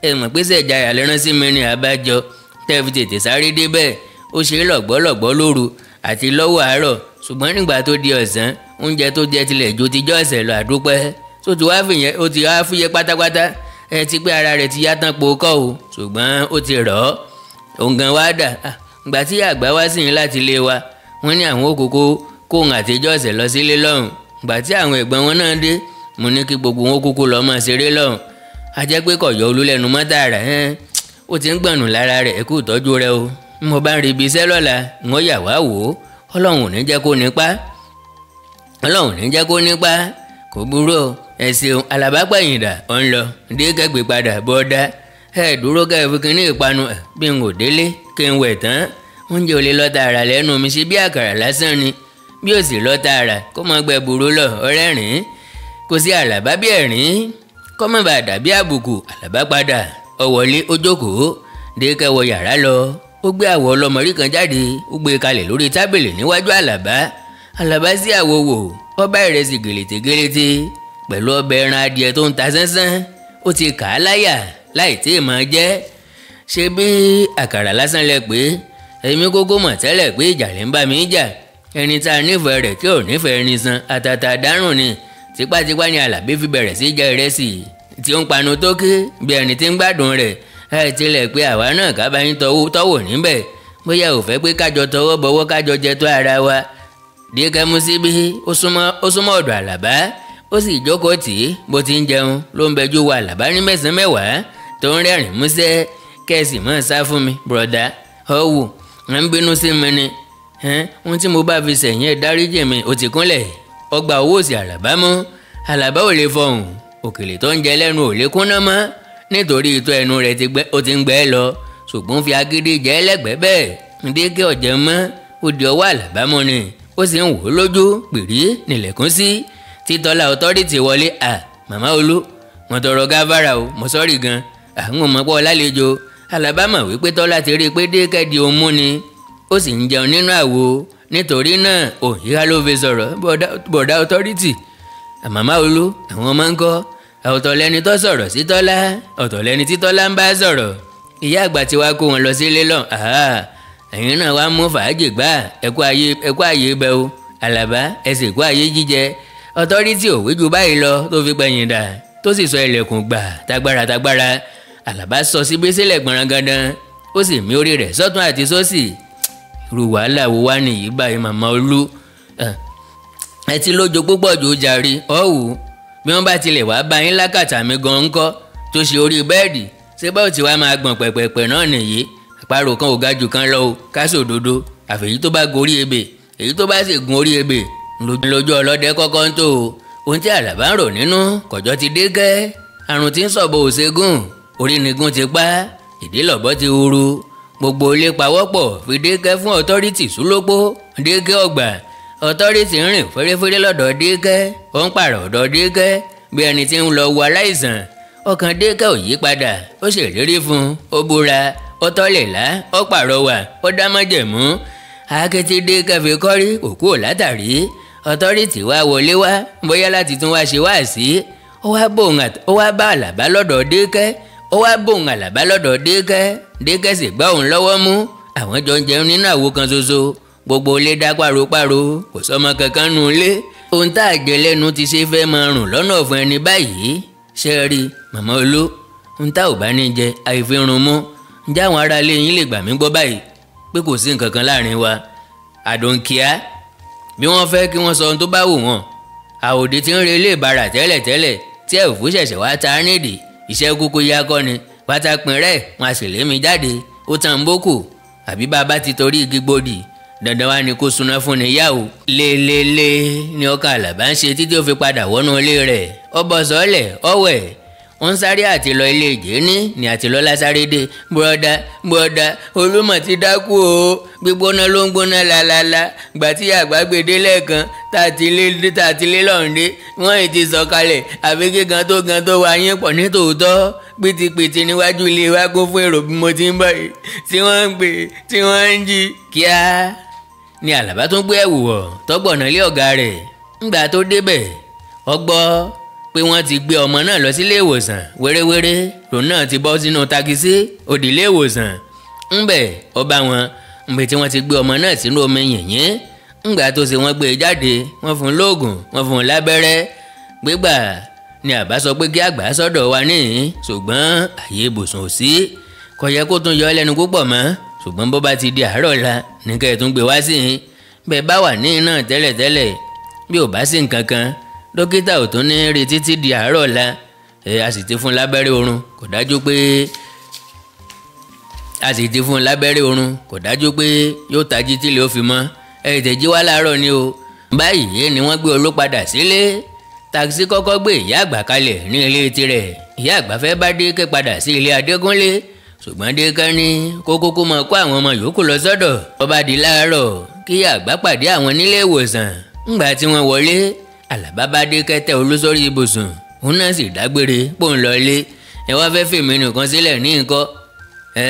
Ẹ mọ̀ pé sẹ̀jáyà lẹ́rán sí mi ní abájọ tẹ́ fi tètè sáré débẹ̀. Ó ṣe lọ̀gbọ́lọ̀gbọ́ lóru àti lọ́wọ́ àárọ̀, ṣùgbọ́n nígbà tó di ọ̀sán, oúnjẹ tó jẹ tilẹ̀ ju ti jọ́sẹ̀ lọ. Àdúpẹ́ tó ti wá fìyẹn, ó ti wá fúyẹ́ pátápátá. Ẹ ti pé ara rẹ̀ ti yá tán po kọ́ o, ṣùgbọ́n ó ti rọ̀ ọ́. Òun gan wá dà. Ìgbà tí àgbà wá sí yín láti ilé wa, wọ́n ní àwọn òkòkò kóhun àti jọ́sẹ̀ lọ sílé lọ́hùn. Ìgbà tí àwọn ẹ̀gbọ́n wọn náà dé, mo ní kí gbogbo wọn kúkú lọ máa ṣeré lọ́hùn. A jẹ́ pé kò yọ Olú lẹ́nu mọ́ tààrà. Ó ti ń gbọ̀nù lára rẹ̀, ẹ kú ìtọ́jú rẹ o. Mo bá ń rí ibi iṣẹ́ lọ́la, wọ́n yà wá wò ó. Ọlọ́run ò ní jẹ́ kó nípa, Ọlọ́run ò ní jẹ́ kó nípa. Kò burú o, ẹ ṣeun. Àlàbá pẹ̀yìndà ọ̀ ń lọ. Dékẹ́ gbé padà bọ́dá. Ẹ dúró kẹ́ ẹ fi kinní ìpanu bí n ò délé kí n wẹ̀ tán. Oúnjẹ ò lè lọ tààrà lẹ́nu mi ṣe bí àkàrà lásán ni. Bí ó sì lọ tààrà kó mọ gbẹ burú lọ ọ̀rẹ́rìn. Kò sí Àlàbá bí ẹ̀rín, kó má bàa dàbí àbùkù. Àlàbá padà ó wọlé, ó jókòó. Dékẹ́ wọ yàrá lọ, ó gbé àwọ̀ ọlọ́mọrí kan jáde, ó gbé kalẹ̀ lórí tábìlì níwájú Àlàbá. Àlàbá sí àwo wò, ó bá ìrẹsì gèlètè gèlètè pẹ̀lú ọbẹ̀ ẹran adìẹ tó ń ta sánsán. Ó ti kà á láyà láì tí ì máa jẹ́. Ṣé bí àkàrà lásán lẹ pé èmi kókó mọ̀ tẹ́lẹ̀ pé ìjà lè ń bá mi jà. Ẹni tá a nífẹ̀ẹ́ rẹ̀ tí ò nífẹ̀ẹ́ ẹni san àtàtà dárùn ni. Tipátipá ni Àlàbí fi bẹ̀rẹ̀ sí jẹ ìrẹsì tí ó ń panu tókè bí ẹni tí ń gbádùn rẹ̀. Ẹ tilẹ̀ pé àwa náà ká bá yín tọ́wò níbẹ̀, bóyá ò fẹ́ pé kájọ tọwọ́ bọwọ́ kájọ jẹ tó ara wa. Dékẹ́ mú síbí, ó súnmọ́ ọ̀dọ̀ Àlàbá, ó sì jókòó tì í. Bó ti ń jẹun ló ń bẹjú wa Àlàbá ní mẹ́sàn-án mẹ́wàá tó ń rẹ́rìn músẹ́. Kẹ́sì mọ́ sá fún mi bùrọ̀dá, ọ̀wù ń bínú sí mi ni. Ohun tí mo bá fi sẹ̀yìn ẹ̀ dáríjì mi. Ó ti kúnlẹ̀, ó gba owó òsì Àlàbá mú. Àlàbá ò lè fọhùn, òkèlè tó ń jẹ lẹ́nu ò lè kúnná mọ́ nítorí ìtọ́ ẹnu rẹ̀ ó ti ń gbẹ lọ. Ṣùgbọ́n fi agídí jẹ́ lẹ́gbẹ̀ẹ́ bẹ́ẹ̀. Dékẹ́ ọ̀jẹ̀ mọ́, ó di ọwọ́ Àlàbá mú ni, ó sì ń wò ó lójú pìrí nílẹ̀kùn sí. Títọ́lá ọtọ́rìtì wọlé. À màmá Olú, mo tọrọ gáfárà o, mo sọ́ọ̀rì gan, àwọn ọmọ pọ̀ lálejò. Àlàbá mọ̀ wípé Tọ́lá ti rí i pé Dékẹ́ di òun mú ni, ó sì ń jẹun nínú àwo. Nítorí náà òyìnbá ló fi sọ̀rọ̀. Bọ̀dá ọtọ́rìtì, màmá Olú, àwọn ọmọ ń kọ́. Ọ̀tọ̀ lẹni tó sọ̀rọ̀ sí Tọ́lá, ọ̀tọ̀ lẹni tí Tọ́lá ń bá sọ̀rọ̀. Ìyá àgbà tí wàá kó wọn lọ sílé lọ. Ẹ̀yin náà wàá mú fàájì gbà, ẹ̀kú ayé bẹ́ o. Àlàbá ẹ sì kú ayé jíjẹ. Ọtọ́rìtì ò wí ju báyìí lọ tó fi pẹ̀yìn dà, tó sì sọ ilẹ̀kùn gbà tagbára tagbára. Àlàbá sọ síbí sílẹ̀ gbọ̀nrangandan, ó sì mí orí rẹ̀ sọ́tún àti sósì. Irú wàhálà wo wá nìyí báyìí màmá Olú? Ẹ ti lójo púpọ̀ jù jàre ọ̀wù bí wọ́n bá tilẹ̀ wá bá yín lákàtà mi gan ńkọ́ tó ṣe orí bẹ́ẹ̀dì ṣé báwo ti wá máa gbọ̀n pẹ̀pẹ̀pẹ̀ náà nìyí. Àparò kan ò ga jù kan lọ o, ká sòdodo, àfẹ̀yí tó bá gorí ebè, èyí tó bá sì gun orí ebè lójú ọlọ́dẹ kọ́kọ́ ń tó o. Ohun tí Àlàbá ń rò nínú kọ̀jọ́ ti dé kẹ́. Àrùn tí ń sọ̀bọ̀ òṣègùn orí nigun ti pa, ìdílọ̀bọ̀ ti huru. Gbogbo ilé pawọ́pọ̀ fi Dékẹ́ fún ọ̀tọ́rìtì súlópó. Dékẹ́ ọgbà ọ̀tọ́rìtì ń rìn fẹ́rẹ́fẹ́rẹ́ lọ́dọ̀ Dékẹ́, ó ń pààrọ̀ ọ̀dọ̀ Dékẹ́ bí ẹni tí ń lọ wo aláìsàn. Ọkàn Dékẹ́ ò yí padà, ó ṣèlérí fún un, ó búra, ó tọ́lẹ̀ lá, ó pàrọwà, ó dá májẹ̀mú. Akétí Dékẹ́ fi kọ́rí òkú ò látàrí. Ọ̀tọ́rìtì wá wọlé wá bóyá láti tún wá ṣe wá sí. Ó wá bá Àlàbá lọ́dọ̀ Dékẹ́, ó wá bóun Àlàbá lọ́dọ̀ Dékẹ́. Dékẹ́ sì gbá òun lọ́wọ́ mú. Àwọn jọ ń jẹun nínú àwo kan ṣoṣo. Gbogbo ilé dá páropáro, kò sọmọ kankan nù ilé. Ohun tá a jẹ lẹ́nu ti ṣe fẹ́ máa rùn lọ́nà ọ̀fun ẹni báyìí. Ṣé ẹ rí màmá Olú, ohun tá ò bá ní jẹ àìfi run mú. Ǹjẹ́ àwọn ará ilé yín lè gbà mí gbọ́ báyìí pé kò sí nǹkan kan láàrin wa? Àdòǹkíá bí wọ́n fẹ́ kí wọ́n sọ ohun tó bá wù wọ́n. Àwòdì tí ń re ilé ìbára tẹ́lẹ̀tẹ́lẹ̀ tí ẹ̀fú ṣẹ̀ṣẹ̀ wá ta nídìí. Iṣẹ́ kúkú yá kọ́ ni pátápin rẹ̀ wọn a sì lé mi jáde. Ó tàn bókù àbí bàbá ti torí igi gbòdì dandan wá ni kó suná fún ni yá o. Lélele ni ọkàn Àlàbá ń ṣe títí ó fi padà wọnú ilé rẹ̀. Ó bọ́ sọ́ọ̀lẹ̀ ọ̀wẹ̀ ó ń sáré àti lọ ilé ìjẹ́ni ní àti lọ́lá sáré dé. Bùrọ̀dá bùrọ̀dá Olúmọ̀ ti dákú o, gbígbóná ló ń gbóná lálálá. Gbà tí àgbàgbèdé lẹ́ẹ̀kan tá a ti lé lọ́hùndé wọ́n ì ti sọ̀kalẹ̀ àfi kí gan tó gan tó wá yín pọ̀ ní tòótọ́. Pìtìpìtì níwájú ilé wa kún fún èrò bí mo ti ń bọ̀ yìí tí wọ́n ń gbé tí wọ́n ń jí. Kíá ni Àlàbá tún gbé ẹ̀wù wọ̀ tọ́gbọ̀nà ilé ọ̀gá rẹ̀. Ńgbà tó débẹ̀ ó gbọ́ pé wọ́n ti gbé ọmọ náà lọ sílé ìwòsàn wéréwéré. Lòun náà ti bọ́ sínú takisí òdì ilé ìwòsàn. Ńbẹ̀ ó bá wọn ńbẹ̀ tí wọ́n ti gbé ọmọ náà sínú omi yìnyín. Ńgbà tó ṣe wọ́n gbé e jáde, wọ́n fún un lóògùn, wọ́n fún un lábẹ́rẹ́. Gbégbà ni àbá sọ pé kí àgbà sọ́dọ̀ wa níhìn, ṣùgbọ́n àyè ibùsùn ò sí. Kò yẹ kó tún yọ ọ́ lẹ́nu púpọ̀ mọ́, ṣùgbọ́n bó bá ti di àárọ̀ la ní kẹ́ ẹ̀ tún gbé wá sí i. Bẹ́ẹ̀ bá wà níhìn náà tẹ́lẹ̀tẹ́lẹ̀ bí ò bá sí nǹkan kan, dókítà ò tún ní rí títí di àárọ̀ la. Ẹ a sì ti fún lábẹ́rẹ́ oorun, kò dájú pé a sì ti fún lábẹ́rẹ́ oorun, kò dájú pé yóò tají tílé ó fi mọ́. Ẹ tètè jí wá láàárọ̀ ni o. Báyìí ni wọ́n gbé Olú padà sílé. Takisí kọ́kọ́ gbé ìyá àgbà kalẹ̀ ní ilé tirẹ̀. Ìyá àgbà fẹ́ bá Dékẹ́ padà sí ilé Adégúnlé, ṣùgbọ́n Dékẹ́ ní kó kúkú máa kó àwọn ọmọ yòókù lọ sọ́dọ̀. Ó bá di láàárọ̀ kí ìyá àgbà pàdé àwọn nílé ìwòsàn. Ńgbà tí wọ́n wọlé, Àlàbá bá Dékẹ́ tẹ Olú sórí ibùsùn, òun náà sì dágbére pò ń lọ ilé. Ẹ wá fẹ́ fèmí nìkan sílẹ̀ ní nǹkan ẹ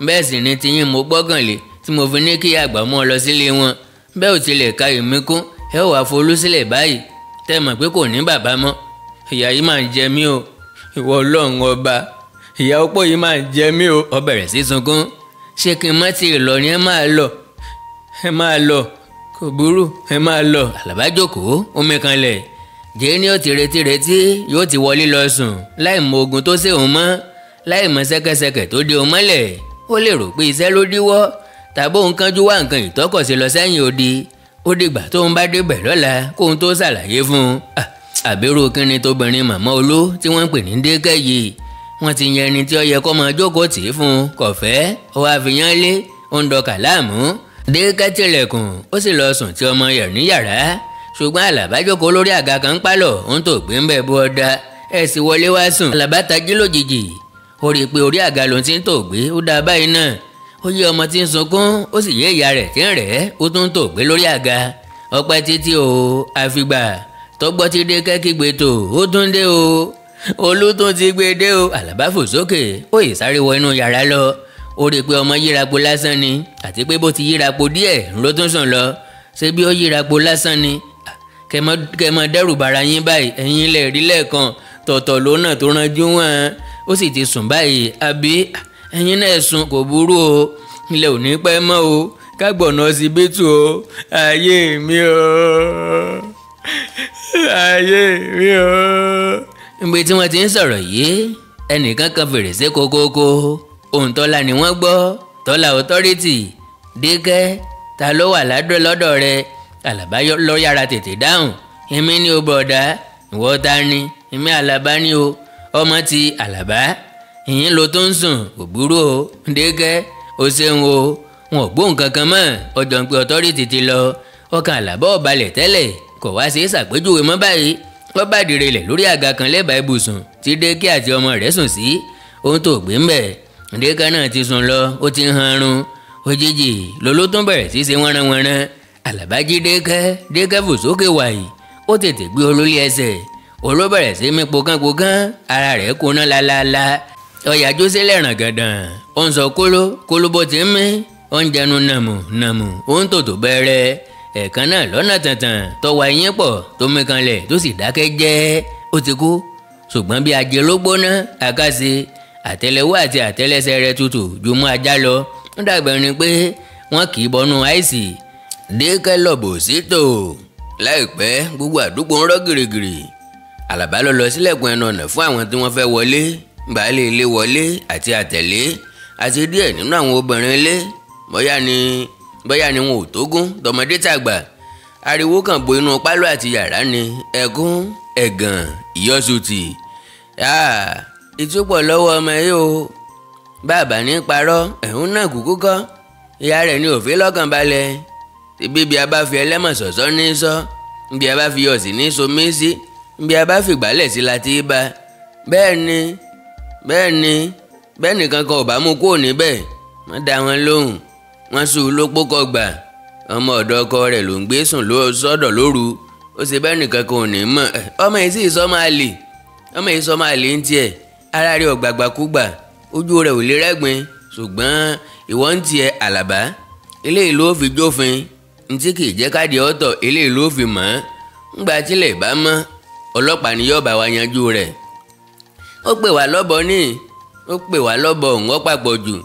bẹ́ẹ̀ sì ni tiyín mo gbọ́kànlé tí mo fi ní kí àgbà mọ́ ọ lọ sílé wọn. Bẹ́ẹ̀ ò tilẹ̀ ka èmi kún, ẹ ó wàá folú sílẹ̀ báyìí tẹ́ mọ̀ pé kò ní bàbá mọ́. Ìyá yìí máa ń jẹ mí o, ìwọ Ọlọ́run ọba, ìyá ọ̀pọ̀ yìí máa ń jẹ mí o. Ó bẹ̀rẹ̀ sí sunkún. Ṣé kí n má ti lọ ni? Ẹ máa lọ, ẹ máa lọ, kò burú, ẹ máa lọ. Àlàbá jókòó, omi kanlẹ̀. Jẹ́ni ó ti retí retí yóò ti wọlé lọ sùn láì mọ ogun tó ṣe òun mọ́, láì mọ ṣẹ́kẹ́ṣẹkẹ̀ tó dé òun mọ́lẹ̀. Ó lè rò pé iṣẹ́ ló díwọ́ tàbí òun kánjú wá nǹkan ìtọ́kọ̀sí lọ sẹ́yìn odi. Ó dìgbà tóun bá débẹ̀ lọ́la kóun tó ṣàlàyé fún un. Àbérò kínni tóbìnrin màmá Olú tí wọ́n ń pè ní Dékẹ́ yìí. Wọ́n ti yan ẹni tí ó yẹ kó máa jókòó tì í fún un, kò fẹ́, ó wá fi yán lé, ó ń dọkà láàmú. Dékẹ́ tilẹ̀kùn, ó sì lọ sùn tí ọmọ rẹ̀ ní yàrá. Ṣùgbọ́n Àlàbá jókòó lórí àga kan pálọ̀, ó ń tò gbé ń bẹ̀ bú ọ̀dà. Ẹ sì wọlé wá sùn. Àlàbá tají lójijì, ó rí i pé orí àga lòun ti ń tò gbé, ó dáa báyìí náà. Ó yé ọmọ tí ń sunkún, ó sì yé ìyá rẹ̀ tí ń rẹ̀ ẹ́, ó tún ń tò gbé lórí àga. Ọpẹ́ títí o, àfìgbà tọgbọ́ ti Dékẹ́ kígbe tó, ó tún dé o, Olú tún ti gbé dé o. Àlàbá fò sókè, ó yè sáré wọ inú yàrá lọ. Ó rí i pé ọmọ yírapo lásán ni, àti pé bó ti yírapo díẹ̀ ló tún sùn lọ. Ṣé bí ó yírapo lásán ni? Kẹ mọ dẹ́rù bara yín báyìí, ẹ̀yin lè rí lẹ́ẹ̀kan tọ̀tọ̀ lónà tó ranjú wọn. Ó sì ti sùn báyìí, àbí ẹ̀yin náà sùn, kò burú o, ilẹ̀ ò ní pẹ́ mọ́ o, ká gbọ̀nà ọsibítù o. Ayé mi o, ayé mi o. Níbi tí wọ́n ti ń sọ̀rọ̀ yìí, ẹnìkan kan fèrèsé kókókó. Ohùn Tọ́lá ni wọ́n gbọ́. Tọ́lá ọ̀tọ́rìtì. Dékẹ́, ta ló wà ládùn lọ́dọ̀ rẹ? Àlàbá lọ yára tètè dáhùn. Èmi ni o bọ̀dá. Ìwọ ta ni? Èmi Àlàbá ni o. Ọmọ ti Àlàbá. Ìyín ló tó ń sùn, kò burú o. Dékẹ́, o ṣeun o. Wọn ò gbóhùn kankan mọ́. Ọjọ́ ń pe ọtọ́rìtì ti lọ. Ọkàn Àlàbá ò balẹ̀ tẹ́lẹ̀, kò wá ṣe é ṣàpèjúwe mọ́ báyìí. Wọ́n bá dìre lẹ̀ lórí àga kan lẹ́bàá ibùsùn tí Dékẹ́ àti ọmọ rẹ̀ sùn sí. Ohun tó gbé ń bẹ̀. Dékẹ́ náà ti sùn lọ, ó ti ń hanrun. Òjijì loló tún bẹ̀rẹ̀ sí ṣe wọ́nranwọ́nran. Àlàbá jí Dékẹ́, Dékẹ́ fò sókè wàyí. Ó tètè gbé olólì ẹsẹ̀. Oló bẹ̀rẹ̀ sí mí pokánpokán, ara rẹ̀ kóná lálálá. Ọ̀yà jósílẹ̀ ràn gàdàn. Ó ń sọ kóló, kóló bó ti ń mí. Ó ń jẹnu nàmù nàmù, ó ń tòtò bẹ̀rẹ̀. Ẹ̀ẹ̀kan náà lọ́nà tàntàn tọwọ́ eyín pọ̀ tó mí kanlẹ̀ tó sì dákẹ́ jẹ́. Ó ti kú. Ṣùgbọ́n bí ajé ló gbóná, àkàṣe àtẹ́lẹwọ́ àti àtẹ́lẹsẹ̀ rẹ̀ tutù ju mú ajá lọ. Ó dàgbà ni pé wọ́n kì í bọnú àìsí. Dékẹ́ lọ́bù sítò. Láìpẹ́ gbogbo àdúgbò ń rọ́ gìrìgìrì. Àlàbá lọ lọ sílẹ̀kùn ẹnu ọ̀nà fún àwọn tí wọ́n fẹ́ wọlé. Baálé ilé wọlé àti àtẹ̀lé àti díẹ̀ nínú àwọn obìnrin ilé. Bóyá ni wọn ò tógún tọmọdé tàgbà. Ariwo kan bo inú pálọ̀ àti yàrá ni. Ẹkún, ẹ̀gàn, ìyọ́sùtì. Ìtúpọ̀ lọ́wọ́ ọmọ yìí o. Bàbá ní parọ́, ẹ̀hún náà kúkú kọ́. Ìyá rẹ̀ ní òfin lọ́kàn balẹ̀. Ibi bí a bá fi ẹlẹ́mọ̀ sọ̀sọ́ ní sọ, bí a bá fi ọ̀sì ní so mí sí, bí a bá fi gbálẹ̀ sí la ti bá. Bẹ́ẹ̀ ni, bẹ́ẹ̀ ni, bẹ́ẹ̀ nìkan kan ò bá mú kúrò níbẹ̀. Wọ́n dá wọn lóhùn. Wọ́n sùn lópó kọgbà. Ọmọ ọ̀dọ̀ ọkọ rẹ̀ ló ń gbé sùn sọ́dọ̀ lóru. Ó ṣe bẹ́ẹ̀ nìkan kan ò ní mọ̀. Ọmọ yìí sì sọ máa lè. Ọmọ yìí sọ máa lè ń tiẹ̀. Ara rẹ̀ ò gbàgbàkúgbà. Ojú rẹ̀ ò lè rẹ́gbin. Ṣùgbọ́n ìwọ ń tiẹ̀ Àlàbá. Eléyìí ló fi jófin. Ntí kì í jẹ́ káàdì ọ̀tọ̀, eléyìí ló fi mọ̀ ọ́n. Ńgbà tílẹ̀ bá mọ́, ọlọ́pàá ni yóò bá wa yanjú rẹ̀. Ó pè wá lọ́bọ ní. Ó pè wá lọ́bọ òun ó papọ̀ jù.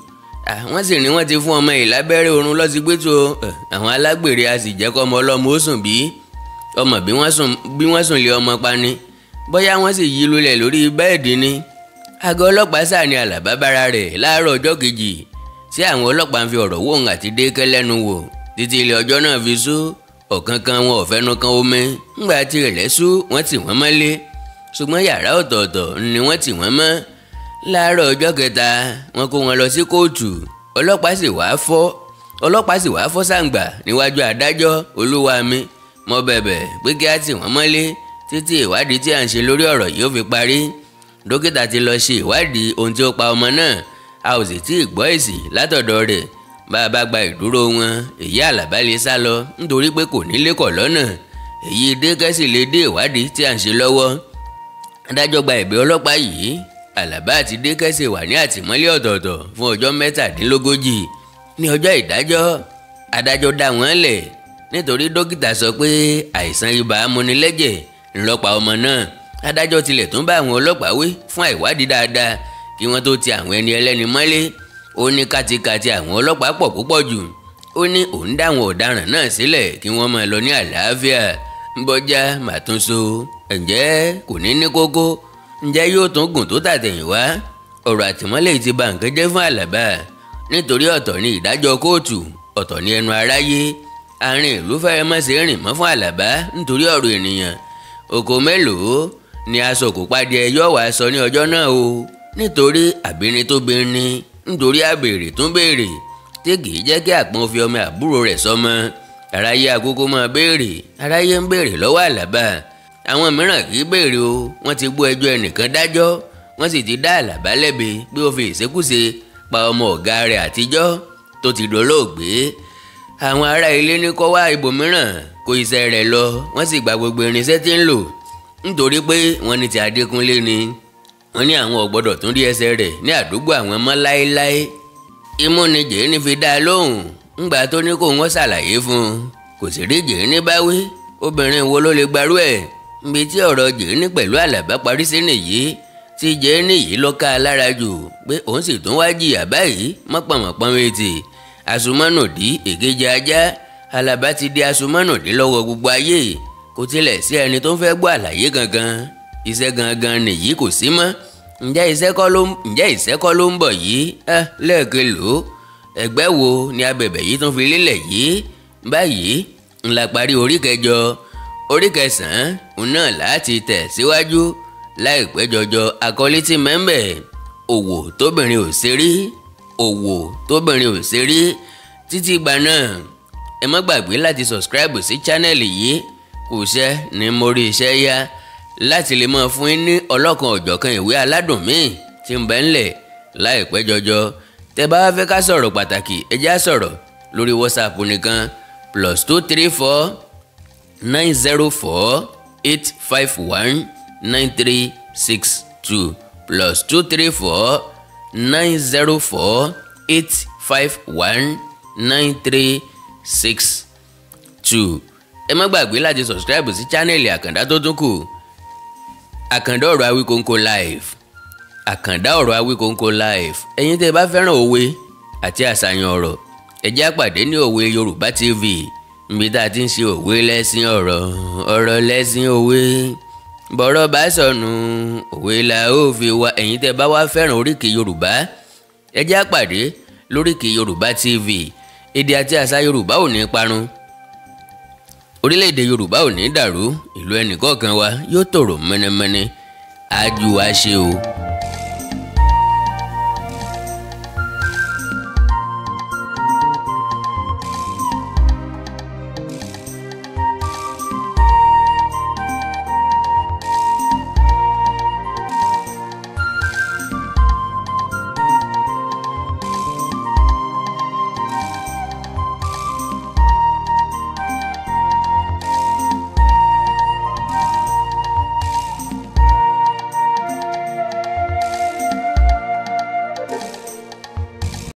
Wọ́n sì ní wọ́n ti fún ọmọ yìí lábẹ́rẹ́ oorun lọ́sibítù o. Àwọn alágbèrè a sì jẹ́ kọ́ ọmọ ọlọ́mọ ó sùn bí. Ọmọ bí wọ́n sùn lé ọmọ pa ni. Bóyá wọ́n sì yí lulẹ̀ lórí bẹ́ẹ̀dì ni. Àgọ́ ọlọ́pàá sà ní Àlàbá bára rẹ̀ láàárọ̀ ọjọ́ kejì tí àwọn ọlọ́pàá ń fi ọ̀rọ̀ wò ń àti Dékẹ́ lẹ́nu wò títí ilé ọjọ́ náà fi sú. Ọ̀kan kan wọn ò fẹ́nu kan omi. Ńgbà tí ilẹ̀ sú wọ́n tì wọ́n mọ́lé. Ṣùgbọ́n yàrá ọ̀tọ̀ọ̀tọ̀ ni wọ́n tì wọ́n mọ́. Láàárọ̀ ọjọ́ kẹta wọ́n kó wọn lọ sí kóòtù. Ọlọ́pàá sì wá fọ́ sàǹgbà níwájú adájọ́. Olúwa mi, mo bẹ̀bẹ̀ pé kí á tì wọ́n mọ́lé títí ìwádìí tí à ń ṣe lórí ọ̀rọ̀ yìí ó fi parí. Dókítà ti lọ ṣe ìwádìí ohun tí ó pa ọmọ náà. A ò sì tí ì gbọ́ èsì látọ̀dọ̀ rẹ̀. Bá a bá gba ìdúró wọn, èyí Àlàbá lè sá lọ nítorí pé kò nílé kọ̀ lọ́nà. Èyí Dékẹ́ sì lè dé ìwádìí tí à ń ṣe lọ́wọ́. Adájọ́ gba ẹ̀bẹ̀ ọlọ́pàá yìí. Àlàbá àti Dékẹ́ sì wà ní àtìmọ́lé ọ̀tọ̀ọ̀tọ̀ fún ọjọ́ 37. Ní ọjọ́ ìdájọ́, adájọ́ dá wọn lẹ̀ nítorí dókítà sọ pé àìsàn ibà amúnilẹ́jẹ̀ ńlọ pa ọmọ náà. Adájọ́ tilẹ̀ tún bá àwọn ọlọ́pàá wí fún àìwádìí dáadáa kí wọ́n tó ti àwọn ẹni ẹlẹ́ni mọ́lé. Ó ní kátikàti àwọn ọlọ́pàá pọ̀ púpọ̀ jù. Ó ní òun dá àwọn ọ̀daràn náà sílẹ̀ kí wọ́n máa lọ ní àlàáfíà. Bọ́jà màtúnṣo, ǹjẹ́ kò ní ní kókó? Ǹjẹ́ yóò tún gùn tó tàtẹ̀yìnwá? Ọ̀rọ̀ àtìmọ́lé ti ba nǹkan jẹ́ fún Àlàbá nítorí ọ̀tọ̀ ni ìdájọ́ kóòtù, ọ̀tọ̀ ni ẹnu aráyé. Àárín ìlú fẹ́rẹ́ má ṣe rìn mọ́ fún Àlàbá nítorí ọ̀rọ̀ ènìyàn. Oko mélòó ni aṣọ kò padì yóò wá sọ ní ọjọ́ náà o, nítorí àbírin tó bìnrin, nítorí àbèrè tún béèrè tí kì í jẹ́ kí àpọ́n fi ọmọ àbúrò rẹ̀ sọmọ. Aráyé àkókò máa béèrè, aráyé ń béèrè lọ́wọ́ Àlàbá. Àwọn mìíràn kì í béèrè o, wọ́n ti gbọ́ ẹjọ́ ẹnìkan dájọ́, wọ́n sì ti dá Àlàbá lẹ́bi pé ó fi ìṣekúṣe pa ọmọ ọ̀gá rẹ̀ àtijọ́ tó ti dolóògbé. Àwọn ará ilé ní kó wá ibòmíràn kó iṣẹ́ rẹ̀ lọ, wọ́n sì gba gbogbo irinṣẹ́ tí ń lò nítorí pé wọ́n ní ti Adékúnlé ni. Wọ́n ní àwọn ò gbọ́dọ̀ tún rí ẹsẹ̀ rẹ̀ ní àdúgbò àwọn mọ́ láéláé. Imú ni Jèéní fi dá a lóhùn ńgbà tó ní kó wọ́n ṣàlàyé fún un. Kò sì rí Jèéní báwí. Obìnrin wo ló lè gbarú ẹ̀? Níbi tí ọ̀rọ̀ Jèéní pẹ̀lú Àlàbá parí sí nìyí, tí Jèéní yìí ló ká a lára jù pé òun sì tún wá jìyà báyìí mọ́pọ̀mọ́pọ́n etí. Àsùnmọ́nùdí èkejì ajá. Àlàbá ti di àsùnmọ́nùdí lọ́wọ́ gbogbo ayé. Kò tilẹ̀ sí ẹni tó ń fẹ́ gbọ́ àlàyé gangan. Iṣẹ́ gangan nìyí kò sí mọ́. Ǹjẹ́ iṣẹ́ kọ́ ló ń bọ̀ yìí? Lẹ́ẹ̀kẹ́ lò ó. Ẹgbẹ́ wo ni abẹ̀bẹ̀ yìí tún fi lélẹ̀ yìí? Báyìí Ńlá parí orí kẹjọ, orí kẹsàn-án òun náà láti tẹ̀ síwájú láìpẹ́ jọjọ. Àkọlé tí mẹ́ńbẹ̀, òwò tóbìnrin ò ṣe rí, òwò tóbìnrin ò ṣe rí. Títí ìgbà náà, ẹ má gbàgbé láti subscribe sí channel yìí. Kò ṣẹ́ ní mo rí iṣẹ́ yá láti lè máa fún yín ní ọlọ́kan ọ̀jọ̀kan ìwé aládùn míì tí ń bẹ ńlẹ̀ láìpẹ́ jọjọ. Tẹ́ bá wá fẹ́ ká sọ̀rọ̀ pàtàkì, ẹ já sọ̀rọ̀ lórí WhatsApp nìkan, +234 904 851 9362, +234 904 851 9362. Ẹ má gbàgbé láti subscribe sí channel Àkàndá tó tún kù, Àkàndá Ọ̀rọ̀ Awíkonko Live, Àkàndá Ọ̀rọ̀ Awíkonko Live. Ẹ̀yin tẹ́ ẹ bá fẹ́ràn òwe àti àṣàyàn ọ̀rọ̀, ẹ jẹ́ á pàdé ní Òwe Yorùbá TV, níbi tá a ti ń ṣe òwe lẹ́sìn ọ̀rọ̀, ọ̀rọ̀ lẹ́sìn òwe. Bọ̀rọ̀ bá sọnù, òwe la ó fi wá. Ẹ̀yin tẹ́ bá wá fẹ́ràn oríkì Yorùbá, ẹ jẹ́ á pàdé lóríkì Yorùbá TV. Èdè àti àṣà Yorùbá ò ní parun, orílẹ̀-èdè Yorùbá ò ní dàrú, ìlú ẹnìkọ̀ọ̀kan wa yóò tòrò mẹ́nẹ́mẹ́nẹ́. Ájú wa ṣe o.